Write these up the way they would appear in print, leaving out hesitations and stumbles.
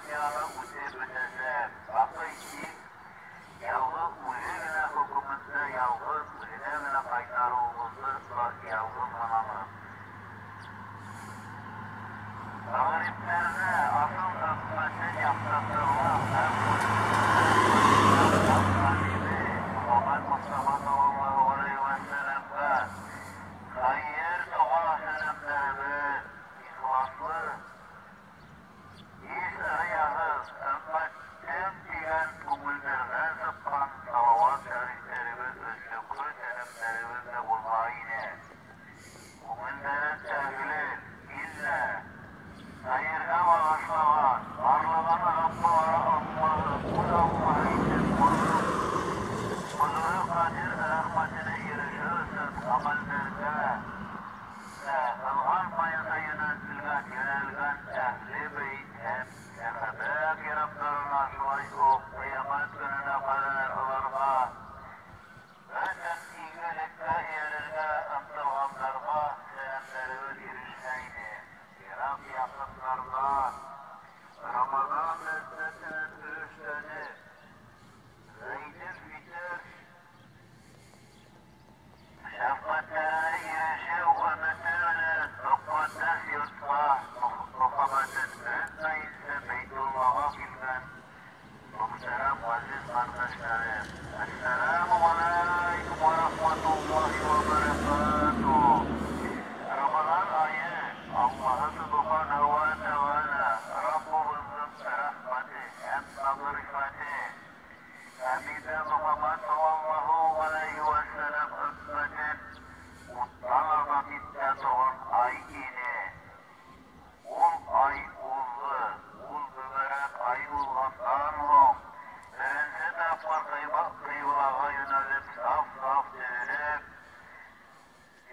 Имтиханы үтеп бөтәсәк. Баҡый тик ялғыҙ үҙе генә хөкөмөндә ялғыҙ үҙенә генә ҡайтарыуыбыҙҙы ялғыҙ һананы. Ғәриптәрҙе асыл өммәтен яҡтыртырлыҡ һәм хәбибе Мөхәммәт Мостафа саллаллаһу ғәләйһи вә сәлләмгә хәйер доға сәләмдәребеҙ ихласлы, һис рияһыҙ өммәтем тигән күңелдәрҙән сыҡҡан салауат шәрифтәребеҙ өҙлөкһөҙ сәләмдәребеҙ ҙә булһа ине. Күңелдәрен тәһлил, иллә хәйергә бағышлаған, барлығын Раббылары Аллаһы, үҙ Аллаһы итеп ҡурҡып, хозуры ҡадир рәхмәтенә ирешер өсөн ғәмәлдәргә лә ҡылғанмайынса йүнәлтелгән, йүнәлгән әһле бәйт һәм сәхәбә кирамдарына шулай уҡ ҡиәмәт көнөнә ҡәҙәр уларға бөтөн игелеккә эйәрергә ынтылғандарға сәләмдәребеҙ ирешһә ине. Йыраҡ яҡындарҙан Рамаҙан ләззәтенән өлөшләнеп, Ғиҙел-фитыр шәфҡәттәренә ирешеү өмөтө менән мөҡәддәс йортҡа мөхәббәтен өҙмәйенсә Бәйтуллаға килгән мөхтәрәм ғәзиз ҡәрҙәштәрем, Әссәләмү ғәләйкүм вә рәхмәтуллаһи вә бәрәкәтүһ. Рамаҙан айы Аллаһы Субханаһу вә Тәғәлә Раббыбыҙҙың рәхмәте һәм мәғрифәте Хәбибе Мөхәммәт саллаллаһу ғәләйһи вә сәлләм өммәтен уттан азат итә торған ай ине. Ул ай уҙҙы, ул мөбәрәк ай уҙғандан һуң беренсе тапҡыр ҡиблаға йүнәлеп, саф-саф теҙелеп,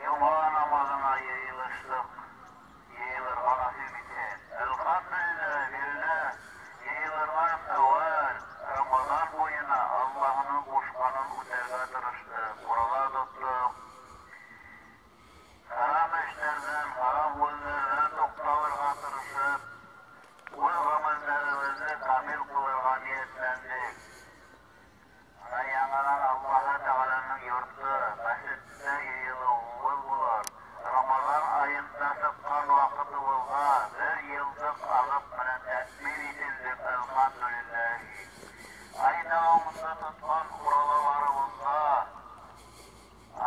йома намаҙына йыйылыштыҡ, йыйылырға насип итһен. Әлхәмдүлилләһ, биредә йыйылырҙан әүәл Рамаҙан буйына Аллаһының ҡушҡанын үтәргә тырыштыҡ, ураҙа тоттоҡ. Харам эштәрҙән, харам һүҙҙәрҙән туҡталырға тырышып, үҙ ғәмәлдәребеҙҙе камил ҡылырға ниәтләндек. Бына яңынан Аллаһы Тәғәләнең йорто, мәсеттә йыйылыуыбыҙ булыр. Рамаҙан айында сыҡҡан ваҡытыбыҙға бер йылдыҡ аҙыҡ менән тәьмин ителдек, әлхәмдүлилләһи. Ай дауамында тотҡан ураҙаларыбыҙға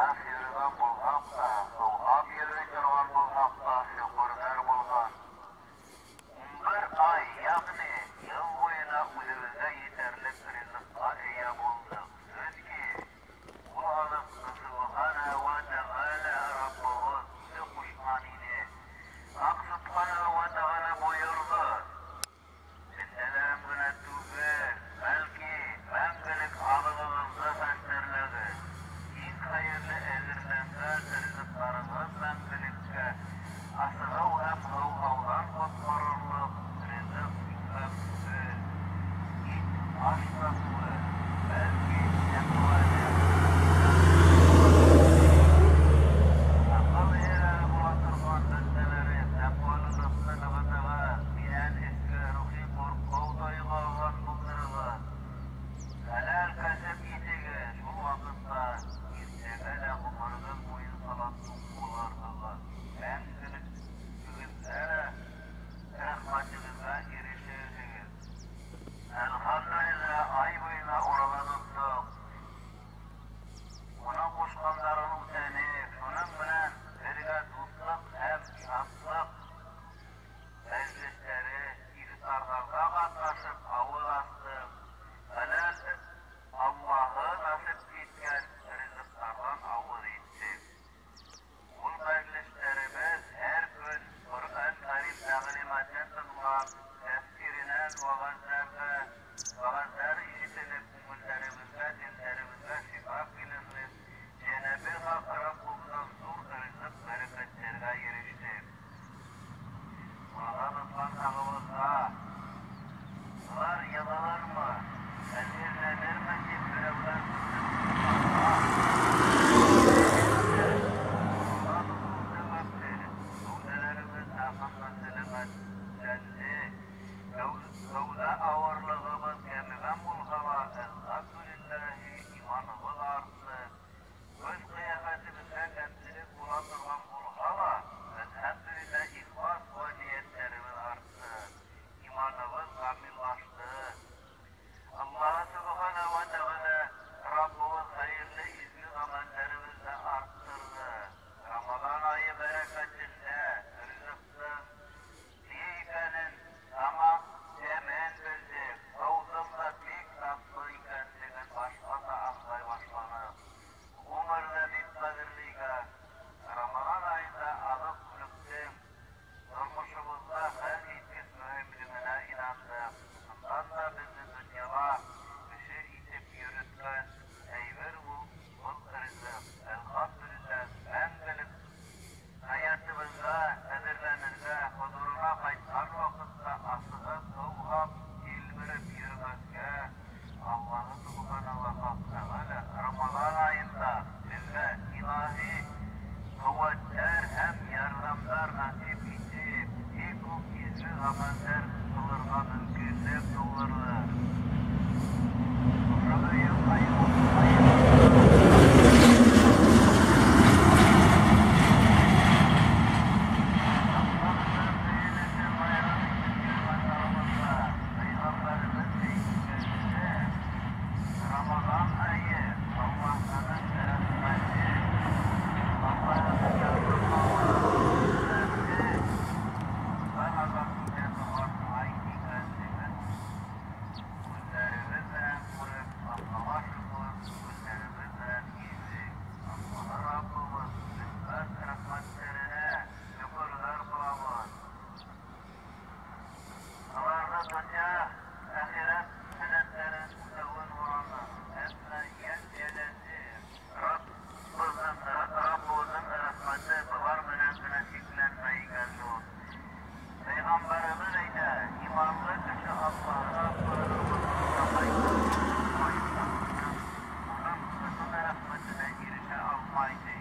ас йөрөгән булһаҡ та, һыуһап йөрөй торған булһаҡ та, шөкөрҙәр булһын. 11 ай, йәғни йыл буйына үҙебеҙгә етерлек ризыҡҡа эйә булдыҡ. Сөнки ул аҙыҡты Субханаһу вә Тәғәлә Раббыбыҙ үҙе ҡушҡан ине. Хаҡ Субханаһу вә Тәғәлә бойорҙо: Бәндәләрем генә түгел, бәлки мәңгелек аҙығығыҙҙы хәстәрләгеҙ. Иң хәйерле әҙерләнгән ризыҡтарығыҙ мәңгелеккә асығыу һәм һыуһауҙан ҡотҡарырлыҡ ризыҡ икмәк түгел, ит аш та түгел, бәлки тәҡүәле, аҡыл эйәләре була торған бәндәләрем, тәҡүәлелыҡты нығытығыҙ, минән эске рухи ҡурҡыу тойғоһон булдырығыҙ. Хәләл кәсеп итегеҙ, шул ваҡытта иртәгә лә ғүмерегеҙ буйынса ла туҡ булырһығыҙ. Мәңгелегегеҙҙә лә рәхмәтегеҙгә ирешерһегеҙ. Әлхәмдүлилләһ, ай буйына ураҙа тоттоҡ. Уның ҡушҡандарын үтәнек. Шуның менән бергә дуҫлыҡ һәм шатлыҡ мәжлестәре, ифтарҙарҙа ҡатнашып, ауыҙ астыҡ. Хәләл Аллаһы насип иткән ризыҡтарҙан ауыҙ иттек. Ул мәжлестәребеҙ һәр көн Ҡөрьән Кәрим тәғлимәтен тыңлап, тәфсиренән вәғәздәр ишетелеп, күңелдәребеҙгә, дилдәребеҙгә шифа килерлек, Йәнәбе Хаҡ Раббыбыҙҙан ҙур ризыҡ бәрәкәттәргә ирештек. Ураҙа тотҡан сағыбыҙҙа улар яҙылырмы, әҙерләнерме тип берәүҙәр ураҙа тотоу сәбәпле кәүҙәләребеҙ тағы ла сәләмәтләнде, Сәүҙә ауырлығыбыҙ кәмегән булһа ла, әлхәмдүлилләһи, иманыбыҙ артты. Үҙ ҡиәфәтебеҙҙә кәмселек була торған булһа ла, әлхәмдүлилләһ, ихлас вә ниәттәребеҙ артты. Иманыбыҙ камиллашты. Аллаһы Сүбхәнәһү вә Тәғәлә Раббыбыҙ хәйерле изге ғәмәлдәребеҙҙе арттырҙы. Рамаҙан айы бәрәкәтендә ризыҡтың ни икәнен, тамаҡ тәмен белдек. Һыуҙың да бик татлы икәнлеген башҡаса аңлай башланыҡ. Ғүмер ҙә бик ҡәҙерле икән. Рамаҙан айында аҙыҡ-түлектең тормошобоҙҙа хәл иткес мөһимлегенә инандыҡ. Сындан да беҙҙе донъяла кеше итеп йөрөткән әйбер ул был ризыҡ. Әлхәмдүлилләһ, мәңгелек хәятыбыҙға әҙерләнергә, хозурына ҡайтҡан ваҡытта асығып, һыуһап, тилмереп йөрөмәҫкә Аллаһы Сүбхәнәһү вә Тәғәлә Рамаҙан айында беҙгә илаһи ҡеүәттәр һәм ярҙамдар насип итеп, бик күп изге ғәмәлдәр ҡылырға мөмкинлек тыуҙырҙы. Ошо бөйөк айыбыҙҙы Раббыбыҙҙың һөйөнөсөн байрам итеп йөрөгән арамыҙҙа Пәйғәмбәребеҙ әйткәнсә, Рамаҙан айы Аллаһының рәхмәте, Аллаһының ярлыҡауы, мәғфирәте вә азат итә торған ай икәнлеген күҙҙәребеҙ менән күреп, Аллаға шөкөр, күҙҙәребеҙ менән һиҙҙек. Аллаһы Раббыбыҙ бөтмәҫ рәхмәттәренә шөкөрҙәр ҡылабыҙ. Уларҙы донъя, әхирәт һәләттәрен үтәүен һораныҡ. Әммә йән йәләсе Раббыбыҙҙың рәхмәте былар менән генә сикләнмәй икән шул. Пәйғәмбәребеҙ әйтә, иманлы кеше Аллаһы Раббының хозурына ҡайтып, уның бөтөн рәхмәтенә ирешә алмай, ти.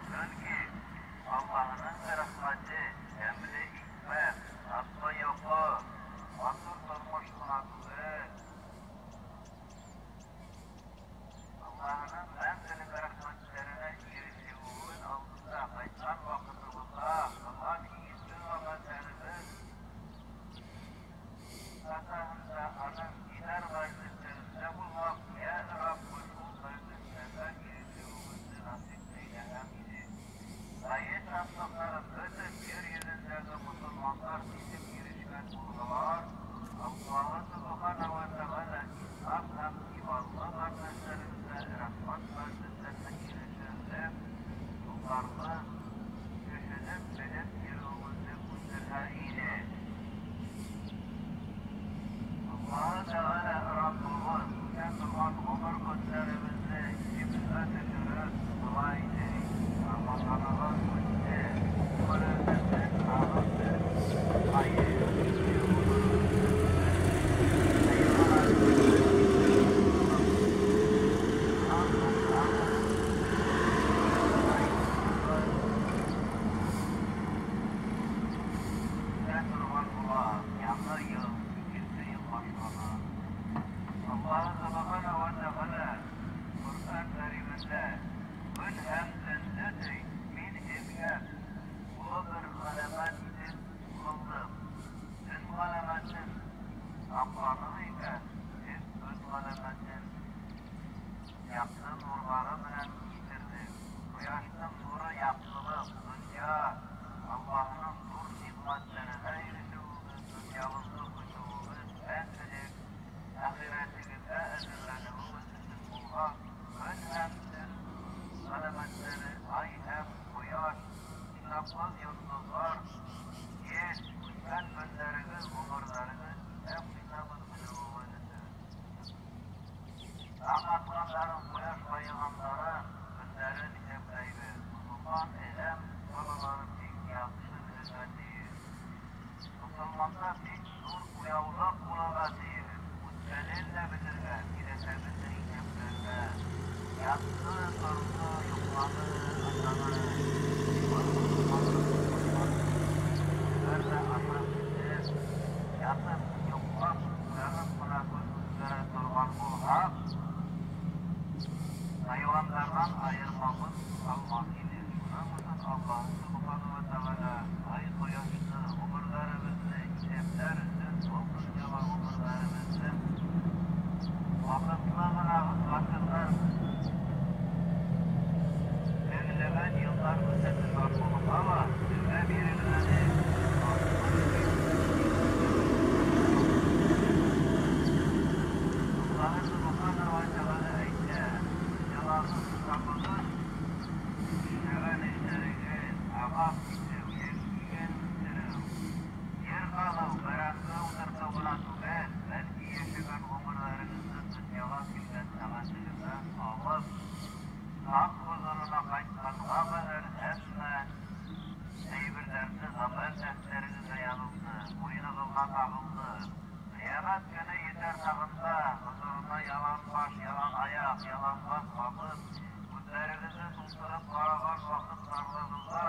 Сөнки Аллаһының рәхмәте тәмле икмәк, татлы йоҡо, матур тормош ҡына түгел. Аллаһының мәңгелек рәхмәттәренә ирешеүен алдында ҡайтҡан ваҡытыбыҙҙа ҡылған изге ғәмәлдәребеҙ арҡаһында уның дидар мәжлестәрендә булмаҡ, йә Раббы, шул мәжлестәргә ирешеүебеҙҙе насип әйләһәң ине. Ғәйет шатлыҡтарын бөтөн ер йөҙөндәге мосолмандар нисек ирешкән булһалар, Аллаһы Сүбхәнәһү вә Тәғәлә ислам һәм иманлы ғәмәлдәребеҙҙә рәхмәт мәжлестәренә ирешерлек юлдарҙы төшөнөп белеп йөрөүебеҙҙе үҫтерһә ине. Аллаһы Тәғәлә Раббыбыҙ үтә торған ғүмер көндәребеҙҙе иҫебеҙгә төшөрөп, былай ти: Рамаҙанығыҙ үтте, ғүмерегеҙҙең тағы бер айы изге ғүмерегеҙҙең бер айы ғына түгел. Бынан һуң тағы бер ай үтә торған була, яңы йыл, икенсе йыл башлана. Аллаһы Сүбхәнәһү вә Тәғәлә Ҡөрьән Кәримендә көн һәм төндө ти, мин һеҙгә оло бер ғәләмәт итеп ҡылдым. Төн ғәләмәтен һаҡланыр икән, һеҙ көн ғәләмәтен яҡты нурҙары менән килтерҙек. Ҡояштың нуры яҡтылыҡ, донъя Аллаһының ҙур ниғмәттәренә ирешеүебеҙ, донъябыҙҙы көтөүебеҙ, мәңгелек әхирәтегеҙгә әҙерләнеүебеҙ өсөн булған көн һәм төн ғәләмәттәре, ай һәм ҡояш, хисапһыҙ йондоҙҙар, ел, үткән көндәрегеҙ, ғүмерҙәрегеҙ иҫәп-хисабын белеүегеҙ өсөн. Таң атҡандарын, ҡояш байығандарын, көндәрен иҫәпләйбеҙ. Мосолман әҙәм балалары бик яҡшы белергә тейеш. Мосолманда бик ҙур уяулыҡ булырға тейеш. Үткәнен дә белергә, киләсәген дә иҫәпләргә. Ятты, торҙо, йоҡланы, ашаны. Был мосолмандың дошманы. Әгәр ҙә ашап эсеп, ятып, йоҡлап Кыямәт көне етер чагында хозурына ялан баш, ялан аяк, яланбаш баҡып, күҙҙәрегеҙҙе тултырып ҡараған ваҡыттарығыҙҙа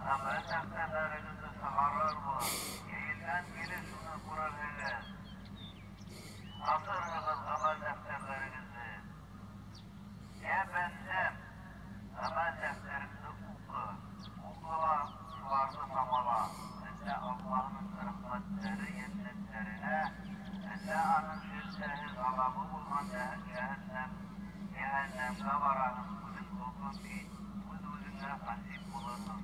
ғәмәл дәфтәрҙәрегеҙҙе сығарырбыҙ. Йәйелгән килеш шуны күрерһегеҙ. Асырһығыҙ ғәмәл дәфтәрҙәрегеҙҙе. Йә бәндәм, ғәмәл дәфтәреңде уҡы. Уҡы ла, шуларҙы самала. Әллә Аллаһының рәхмәттәре йәннәттәренә, әллә аның шелтәһе ғазабы булған йәһәннәмгә бараһың, үҙең хөкөм ит, үҙ-үҙеңә хәсип булырһың.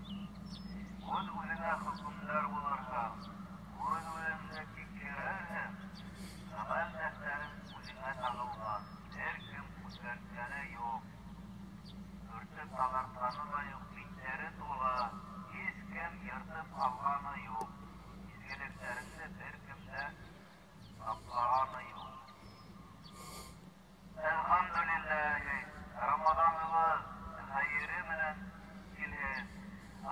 Үҙ-үҙеңә хөкөмдар булырһың, үҙ-үҙеңде тикшерерһең. Ғәмәл дәфтәрең үҙеңә тағылған, бер кем үҙгәрткәне юҡ. Һөртөп таҙартҡаны ла юҡ, биттәре тулы, һис кем йыртып алғаны юҡ. Изгелектәреңде бер кем дә таплағаны юҡ. Әлхәмдүлилләһи, Рамаҙаныбыҙ хәйере менән килһен.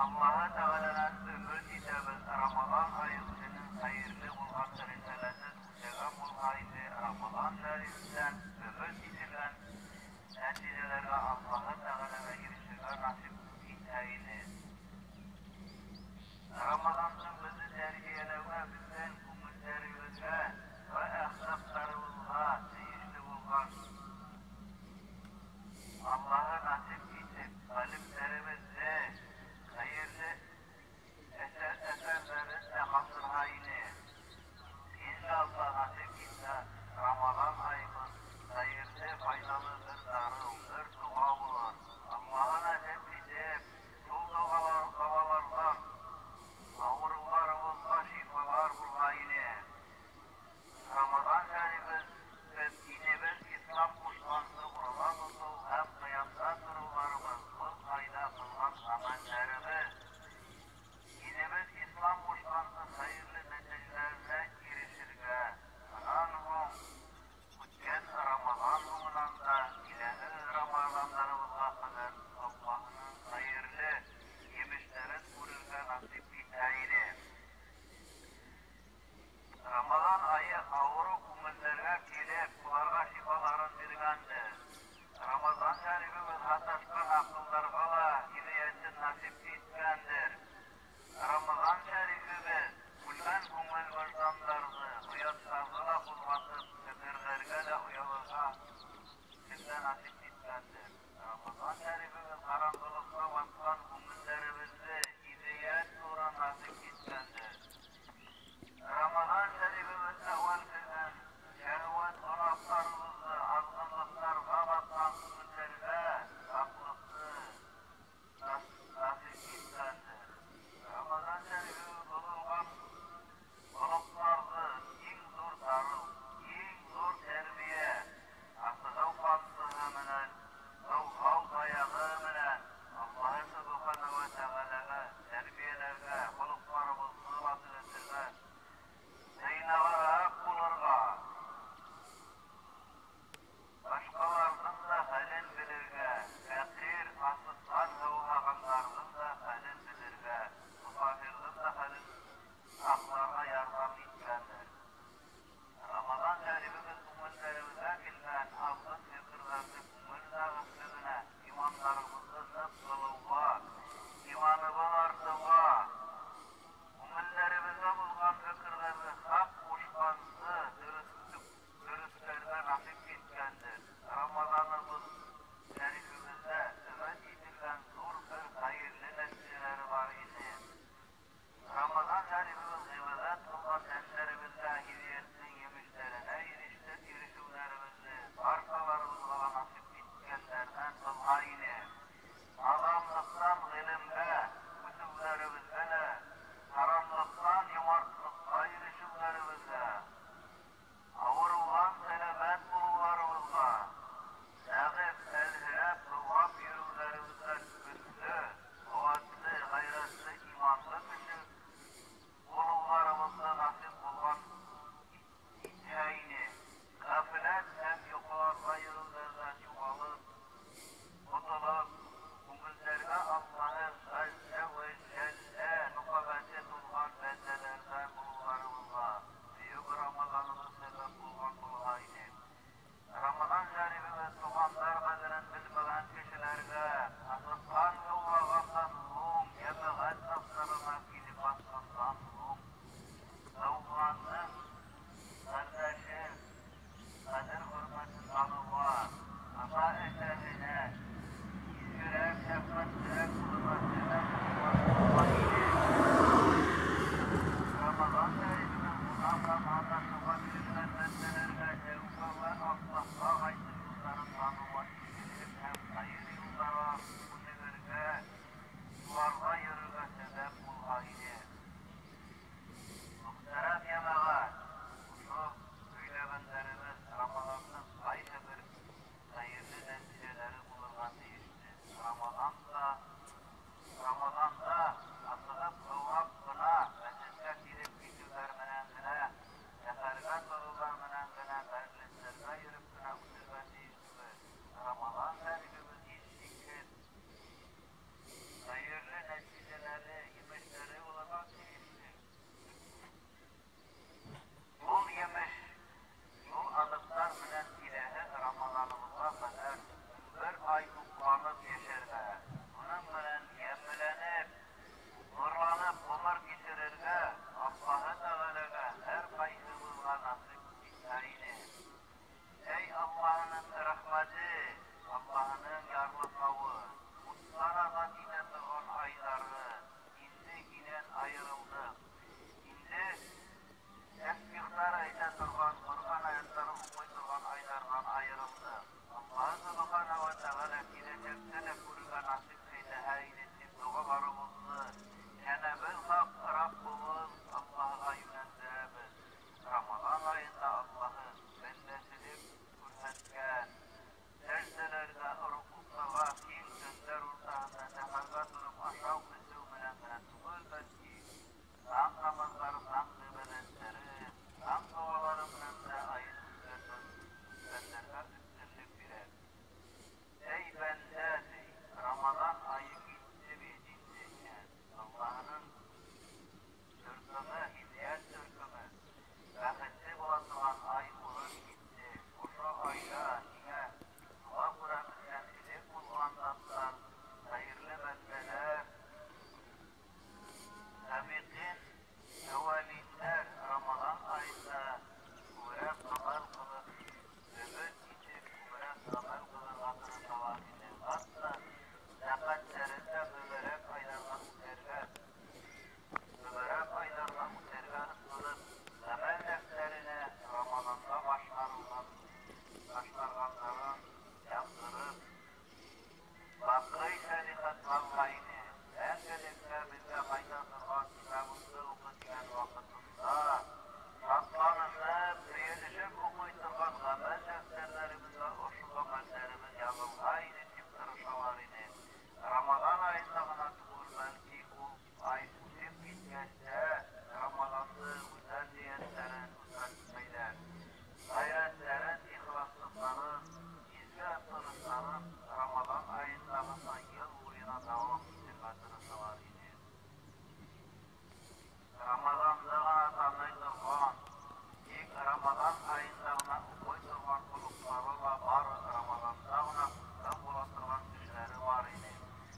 Аллаһы Тәғәләнән өмөт итәбеҙ, Рамаҙан айы үҙенең хәйерле булған рисаләтен үтәгән булһа ине, Рамаҙан шәрифтән өмөт ителгән нәтижәләргә Аллаһы Тәғәләгә ирешергә насип итһә ине. Рамаҙандың беҙҙе тәрбиәләүгә, беҙҙең күңелдәребеҙгә вә әхлаҡтарыбыҙға тейешле булған Аллаһы насип итеп, ҡәлептәребеҙҙе хәйерле әҫәрҙәрен дә ҡалдырһа ине. Иншалла, насип итһә, Рамаҙан айыбыҙ хәйерле, файҙалы бер дарыу, бер доға булыр. Аллаһы насип итеп, шул доғаларҙан ауырыуҙарыбыҙға шифалар булһа ине. Рамаҙан шәрифе динебеҙ ислам ҡушҡансы ураҙа тотоу һәм ҡыямда тороуҙарыбыҙ, был айҙа ҡылған ғәмәлдәребеҙ динебеҙ ислам ҡушҡансы хәйерле нәтижәләргә ирешергә, унан һуң үткән Рамаҙан һуңынан да киләһе Рамаҙандарыбыҙға ҡәҙәр Аллаһының хәйерле емештәрен күрергә насип итһә ине. Рамаҙан айы ауырыу күңелдәргә килеп, уларға шифаларын биргәндер. Рамаҙан шәрифебеҙ һаташҡан аҡылдарға ла һиҙәйәтен насип иткәндер. Рамаҙан шәрифебеҙ үлгән күңел выждандарҙы, ояттарҙы ла ҡуҙғатып, кәферҙәргә лә оялырға беҙгә насип иткәндер. Рамаҙан шәрифебеҙ ҡараңғылыҡҡа батҡан күңелдәребеҙҙе һиҙәйәт нурын насип иткәндер. Рамаҙан шәрифебеҙ әүәл кергән шәһүәт гонаһтарыбыҙҙы, аҙғынлыҡтарға батҡан күңелдәргә сафлыҡты насип иткәндер. Рамаҙан шәрифебеҙ боҙолған холоҡтарҙы иң ҙур дарыу, белән генә, мәҗлесләргә йөреп кенә үтергә тиеш түгел. Рамазан шәрифебез һичшикһез хәерле нәтиҗәләре, йимешләре булырга тиешле. Ул йимеш, шул азыклар белән киләһе Рамазаныбызга кадәр бер ай тукланып яшәргә, шуның белән ямьләнеп, нурланып гомер кичерергә Аллаһы Тәгаләгә һәркайсыбызга насыйп итсә иде. Әй Аллаһының рәхмәте, Аллаһының ярлыкавы, уттан азат итә торган айлары, инде һинән аерылдык. Инде тәсбихлар әйтә торган, Коръән аятлары укый торган айлардан аерылдык. Аллаһы Сүбхәнәһү вә Тәгалә киләчәктә дә күрергә насыйп әйләһә иде дип догаларыбызны Җәнабе Хак Раббыбыз Аллаһыга юнәлдерәбез. Рамазан аенда Аллаһы бәндәселек күрһәткән, сәҗдәләргә, рөкүгъларга, киң төннәр уртаһында сәхәргә торып ашау-эчү белән генә түгел, бәлки таң намазлары, таң гыйбадәтләре, таң догалары белән дә аен үткәннәргә өстенлек бирә. Әй бәндә, ди, Рамазан ае китте бит инде һинән. Аллаһының төркеме, һидаять төркеме, бәхетле була торган ай узып китте. Ошо айда һиңә шуға күрә бездән элек булган затлар, хәерле бәндәләр, сабикин, әүвәлиннәр Рамазан аенда күберәк гамәл кылып, өмет итеп, күберәк гамәл кылырга тырышалар иде. Хатта зәкәтләрен дә мөбарәк айларга үтәргә, мөбарәк айларга үтәргә ынтылып, гамәл дәфтәренә Рамазанда башкарылган, башкарганнарын яздырып, бакый салихат калга иде. Мәңгелеккә безгә кайта торган китабыңды укы дигән вакытында, шатланышып, сөенешеп укый торган гамәл дәфтәрләребезгә ошо гамәлләребез язылса иде дип тырышалар иде. Рамазан аенда гына түгел, бәлки ул ай үтеп киткәч тә Рамазанды гүзәл ниятләрен үзгәртмәйләр. Гайрәтләрен, ихласлыкларын, изге ынтылышларын Рамазан аендагыса ел буена дәвам итергә тырышалар иде. Рамазанда гына таный торган, тик Рамазан аенда гына укый торган холыклары ла бар, Рамазанда гына күптән була торган кешеләре бар иде.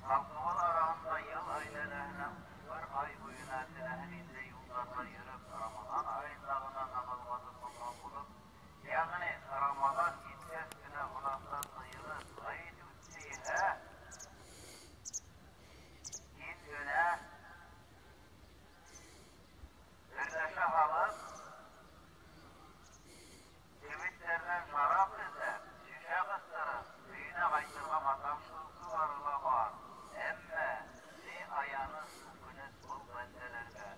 Халкыбыз араһында ел әйләнәһенә бер ай буена теләһә нинди юлларда йөреп, Рамазан аенда гына намазга тотынган булып, ягъни Рамазан киткәч кенә гөнаһтан тыелып, гает үтте иһә, тиз генә берләшә һалып, кибетләрдән шәраб эзләп, шешә кыстырып, өенә кайтырга маташучылары ла бар. Әмма ни аяныч, үкенеч был бәндәләргә.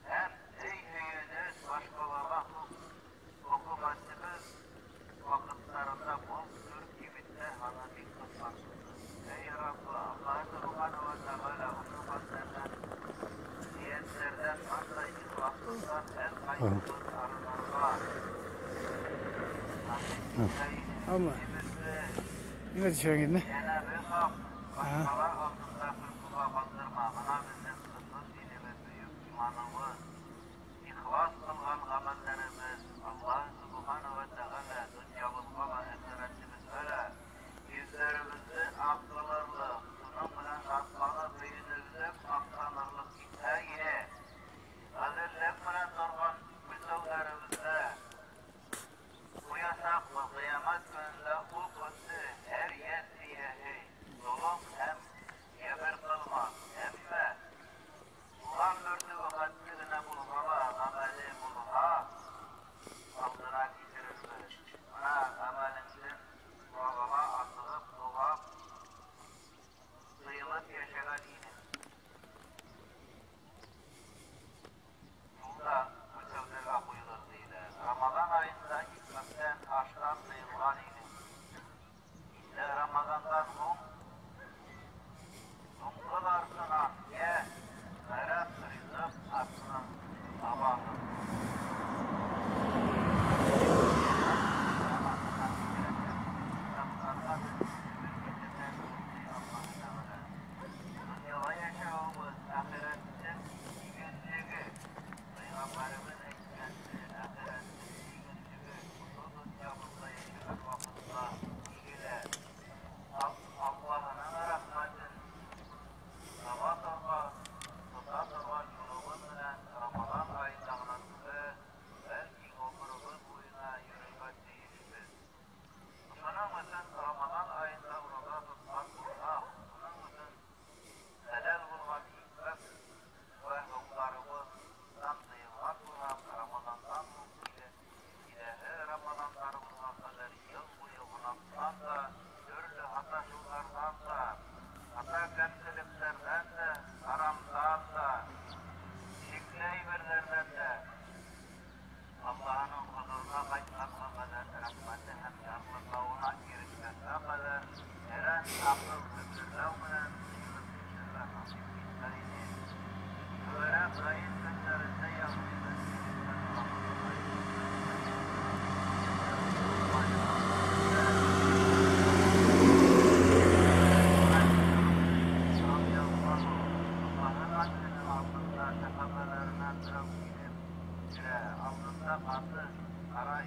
Һәм ни һөенеч башкаларга. Хөкүмәтебез вакытларында был төр кибетләр һаны бик кыскартылды. Әй Раббы, Аллаһы Сүбхәнәһү вә Тәгалә, ошо бәндәләрдән, ниятләрдән, андай ихласлыктан һәркайсыбыз арынырга насыйп итсә иде. Алма. Үзебезне Нимә төшөрәң инде? Җәнабе Хак башкалар алдында көлкегә калдырма. Мына безнең кысыр динебез, бөек иманыбыз, ихлас кылган гамәлләребез Аллаһ Сүбхәнәһү вә Тәгалә дөньябызга ла, әхирәтебезгә лә йөзләребезне ак кылырлык, шуның белән шатланып, һөенерлек, мактанырлык итсә иде. Гаделлек белән торган үлсәүләребездә куясакмы, кыямәт көнендә ул көнне һәр йән ияһе золым һәм җәбер кылмас. Әмма туган бөртеге хәтле генә булһа ла гамәле булһа, алдына китерербез. Мына гамәлеңдән багала асылып, дугап, тыелып яшәгән инең. Шул да үлсәүләргә куелыр диелә. Рамазан аенда икмәктән, аштан тыелган инең. Инде Рамазандан һуң дуңгыз артынан йә хәрам ризык артынан табасың.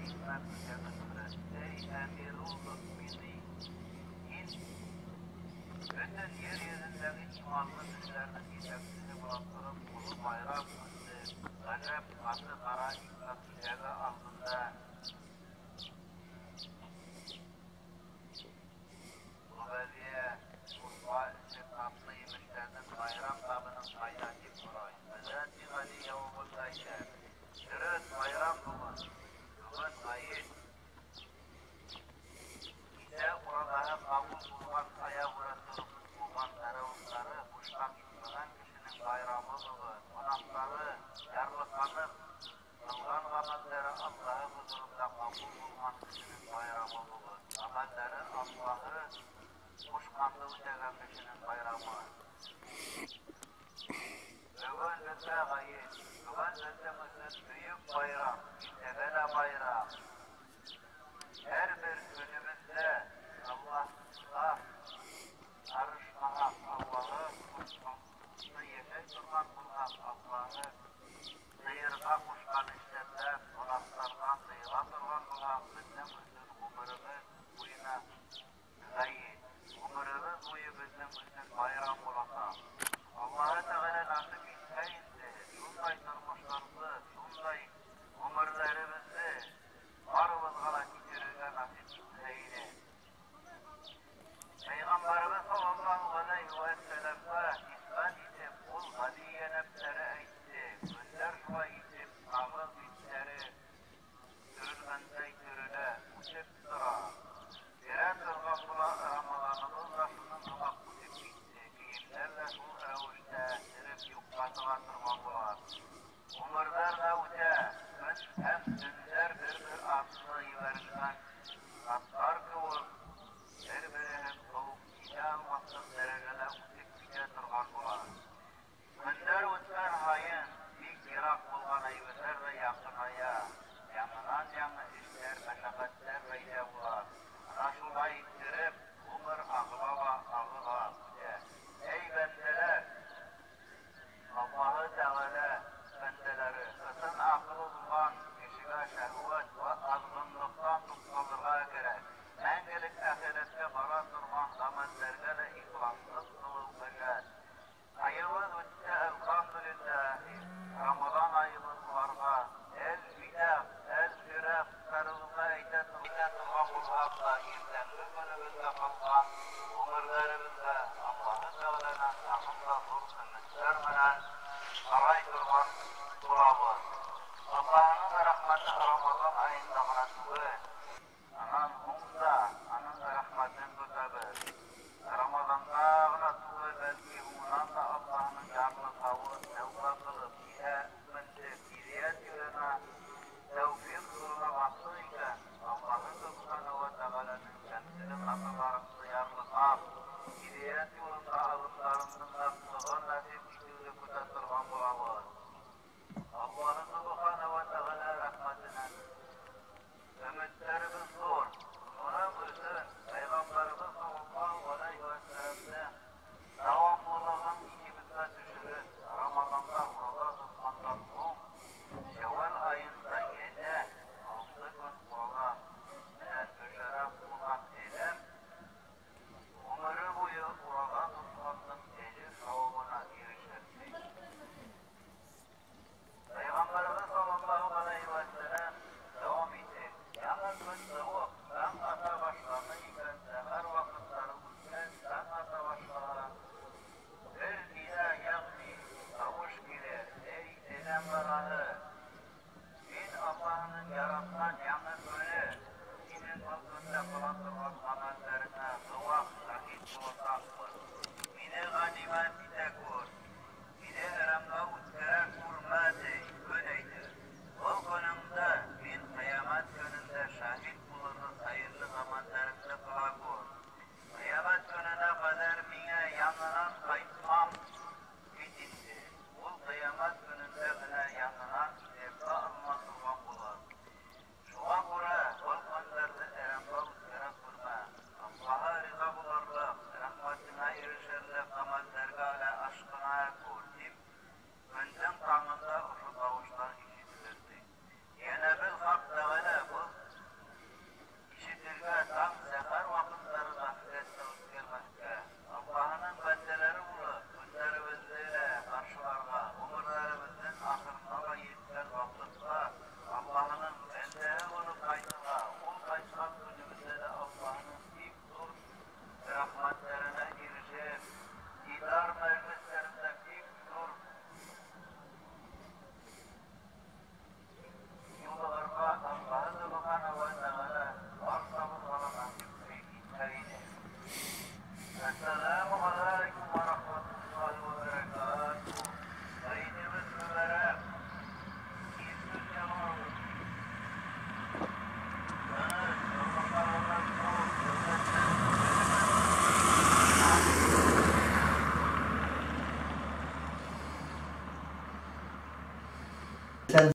икмәк үтә көслө. Эй, әмирул мөэминин, һин бөтөн ер йөҙөндәге иманлы кешеләрҙең етәксеһе була тороп, оло байрам көндө ғәжәп ҡаты ҡара икмәк киҫәге алдында гөбәҙиә, шурпа эсеп, татлы емештәрҙең байрам табының ҡайҙа, тип һорай. Хәҙрәти Ғәли яуабында әйтә: Дөрөҫ, байрам бөгөн, бөгөн ғәйет. Кисә ураҙаһы ҡабул булған, аяғүрә тороп уҡыған тәрәүихтары бушҡа китмәгән кешенең байрамы бөгөн. Гонаһтары ярлыҡанып, ҡылған ғәмәлдәре Аллаһы хозурында ҡабул булған кешенең байрамы бөгөн. Ғәмәлдәре Аллаһы ҡушҡанды үтәгән кешенең байрамы. Бөгөн беҙгә ғәйет, бөгөн беҙҙең өсөн бөйөк байрам, иртәгә лә байрам. Һәр бер көнөбөҙҙә Аллаһҡа ҡарышмаһаҡ, Аллаһы ҡушҡанды йәшәй торған булһаҡ, Аллаһы тыйырға ҡушҡан эштәрҙән, гонаһтарҙан тыйыла торған булһаҡ, беҙҙең өсөн ғүмеребеҙ буйына ғәйет, ғүмеребеҙ буйы беҙҙең өсөн байрам буласаҡ. Аллаһы Тәғәлә насип итһә инде, шундай тормоштарҙы, шундай ғүмерҙәребеҙҙе барыбыҙға ла кисерергә насип итһә ине. Пәйғәмбәребеҙ саллаллаһу ғәләйһи вә сәлләмгә нисбәт итеп, ул Ғәли йәнәптәре әйтте: Көндәр шулай итеп, ҡағыҙ биттәре төрөлгәндәй төрөлә, үтеп тора. Бирә торған була, Рамаҙаныбыҙ ҙа шуның һымаҡ үтеп китте. Кейемдәр ҙә шул рәүештә эреп юҡҡа сыға торған була. Ғүмерҙәр ҙә үтә, көн һәм төндәр бер-бер артлы ебәрелгән аттар кеүек бер-береһен ҡыуып китә алмаҫлыҡ дәрәжәлә үтеп китә торған була. Көндәр үткән һайын бик йыраҡ булған әйберҙәр ҙә яҡыная, яңынан-яңы эштәр, мәшәҡәттәр пәйҙә була. Ана шулай иттереп, ғүмер ағыла ла ағыла үтә. Эй, бәндәләр! Аллаһы Тәғәлә бәндәләре, ысын аҡылы булған кешегә шәһүәт вә аҙғынлыҡтан туҡталырға кәрәк. Мәңгелек әхирәткә бара торған ғәмәлдәргә лә ихласлыҡ ҡылыу хәжәт. Айыбыҙ үтте, әлхәмдүлилләһи. Рамаҙан айыбыҙ уларға әл-видағ, әл-фираҡтарыбыҙға әйтә торған булһаҡ та, иртәнге көнөбөҙгә ҡалған ғүмерҙәребеҙгә Аллаһы Тәғәләнән тағын да ҙур өмөттәр менән ҡарай торған булабыҙ. Аллаһының рәхмәте Рамаҙан айында ғына түгел, анан һуң да аның рәхмәтен көтәбеҙ. Рамаҙанда ғына түгел, бәлки һуңынан да Аллаһының ярлыҡауы тәүбә ҡылып, иһә үкенде, һиҙәйәт юлына, тәүфиҡ юлына баҫты икән, Аллаһы Субханаһу ва Тәғәләнең кәмселек хаталарыңды ярлыҡап, һиҙәйәт юлында аҙымдарыңдың ныҡлығын насип итеүҙе көтә торған булабыҙ. Аллаһы Субханаһу ва Тәғәлә рәхмәтенән өмөттәребеҙ ҙур. Уның өсөн Пәйғәмбәребеҙ саллаллаһу ғәләйһи вә сәлләмдең дауамлылығын иҫебеҙгә төшөрөп, Рамаҙанда ураҙа тотҡандан һуң Шәүәл айында йәнә 6 көн ураҙа менән мөшәррәф булған әҙәм ғүмере буйы ураҙа тотҡандың әжер-һауабына ирешер. Пәйғәмбәребеҙ саллаллаһу ғәләйһи вә сәлләм дауам итеп, яңы көн тыуып, таң ата башланы икән, сәхәр ваҡыттары үткәс, таң ата башлаһа, бер ниҙә, йәғни тауыш килер: Эй, әҙәм балаһы, мин Аллаһының яратҡан яңы көнө, һинең был көндә ҡыла торған ғәмәлдәреңә гыуаһ, шаһит буласаҡмын. Мине ғәнимәт итә күр.